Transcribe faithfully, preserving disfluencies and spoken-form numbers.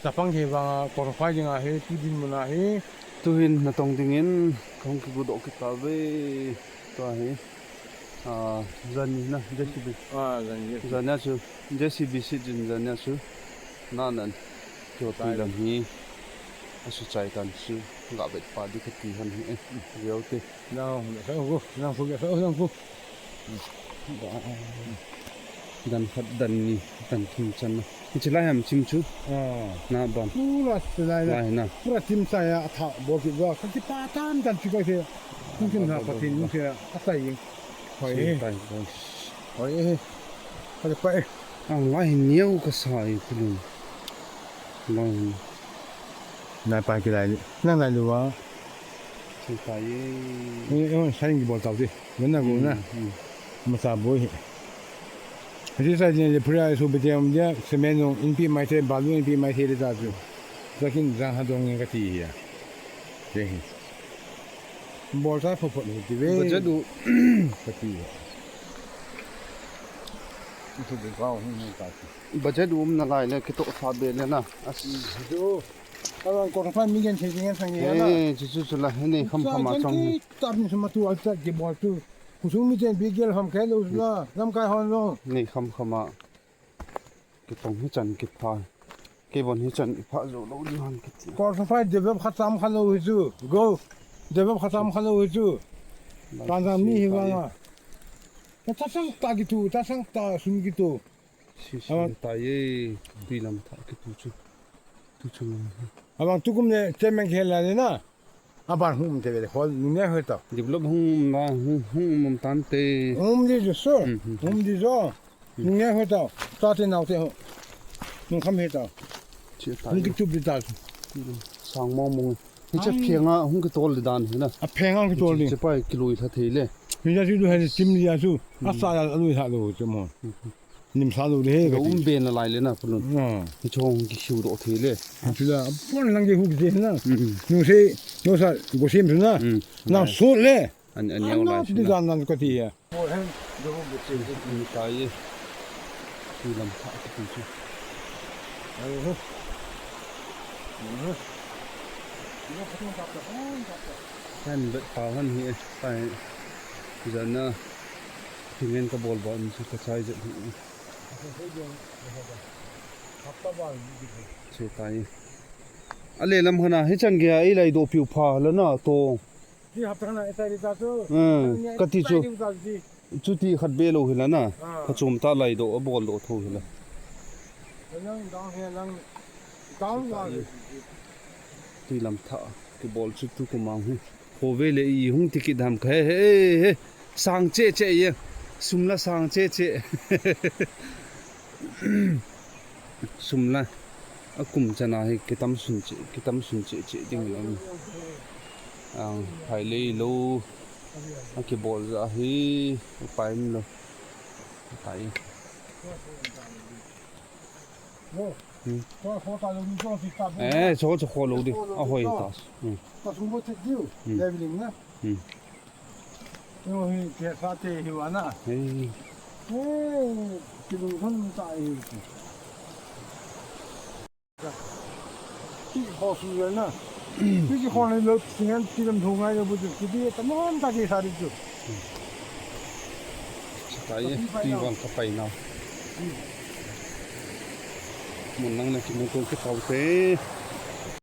Chapang hi vanga, kor phai dinga hi, tu dinmun a hi. Tuhin natong dingin, kahung kigodoh kit tauve. Tua hi. Ah, jan ni na, J C B. Ah, jan ni. Jan ni a chu, J C B sit jin jan ni a chu. Nanan. Tua tui lam hi. Asu chai tan chu. Ga vet pa di kati han hi. Eh, riau te. Nang, nang fu, nang fu, nang fu. Dan khat, dan ni, dan thum chan na. Hiche lai ham chim chu. Ah. Na ban. Pura se lai na. Lai na. Pura chim sa ya tha bo ki ba. Ka ki pa tan tan chi ko se. Kin kin ha pa tin se a sai yin. Hoi. Sin tai, hoi. Hoi. Ka pa. Ang lai hin niau ka sa i kulun. Lai hin. Nai pa ki lai. Nang lai lu wa. Thil tai e. Ni, ni, sai ngi bol tau ti. Ngan na gu na. Hmm, hmm. Masa boi. Hiti sai ni le phria su bete um dia, cement nung inpi mai te, balu inpi mai te le ta chu. Zakin zang ha dong nge ka ti hia. Te hi. Bol ta phot phot ni ti ve. Budget u. Ka ti. Thu be ka hung hung ta ti. Budget um na lai le kito sa be le na. As. Hmm, jo. Alang ko pa mi gen che gen sang ya na. Eh, chu chu chu la, nei kham kham a chang. Ki tap ni suma tu al chat ki bol tu. Khosung mi chen bi gel ham khe lo la, lamkai hon lo. Nei kham kham a. Kitong hi chan kipha. Kibon hi chan ipha jo lo ni han kiti. Ko sa phai develop kha tam kha lo hi chu. Go. Develop kha tam kha lo hi chu. Tan jang mi hi vang a. Ta sang ta kitu, ta sang ta sum kitu. Si, si, ah, tai e, tui lam tha kitu chu. Tu chu lam. Abang tukum le chairman khe la le na. Aban hum te le hol nung ne hoi ta. Develop hung ma, hung, hung um tan te. Hum di ju so. Hmm, hmm, hmm. Hum di jo. Hmm. Nung ne hoi ta. Ta te nau te ho. Nung kham he ta. Che tai. Hung kichup di ta. Sang mong mong. Hiche phenga hung kitol di dan hi na. A phenga kitol di. Che pai kilui tha thei le. Hiche chu du he chim di a chu. Hmm. Asa ya lui tha lo che mo. Hmm, hmm. Nim sa lo de he ka ti. Um be na lai le na, pulun. Ah. Hi chong ki siu do the le. Ti la, pon lang ke hu ke na. Mm. Nu se, nu sa, go sim na. Mm. Na so le. An, an yau lai. Di dan nan ka ti ya. Ko hen, do go se. Ni ta ye. Ni lam tha ka ti chu. Ayo ho. Ni ho. Ni ho ka ta ta. Hen bet pa han hi, eh, tai. Jana. Thingen ka bol ba um chu ka chai jet hi. Che tai. A le lam hana hi chan gei a ei lai do piu pha la na to. Ti hap thana ei tai ta chu. Hmm, ka ti chu. Chuti khat be lo hi la na. Ah. Ka chom ta lai do a bol do tho hi la. Lang dang he lang. Dang la. Ti lam tha ki bol chu tu ko mang hi. Kho ve le i hung ti kit ham kha he, he, he. Sang che che ye. Sum la sang che che. Sum la. A kum chana hi kitam sun che, kitam sun che che ding lo. Ang phai lei lo. A kibol ja hi. Pai lo. Pai. Hmm. Eh, cho cho kho lo di. A hoi ta. Hmm. Hmm. Hmm. Yo hi ke sa te hi wa na. Hey. Hey, ki lung thon ta hi. Ki kho su ya na. Ki ki kho le lo, ti ngan ti lam thong ai lo bu ti ti ta mon ta ki sa ri chu. Sa ta ye, ti wan ka pai na. Mun nang na ki mun ko ki pau te.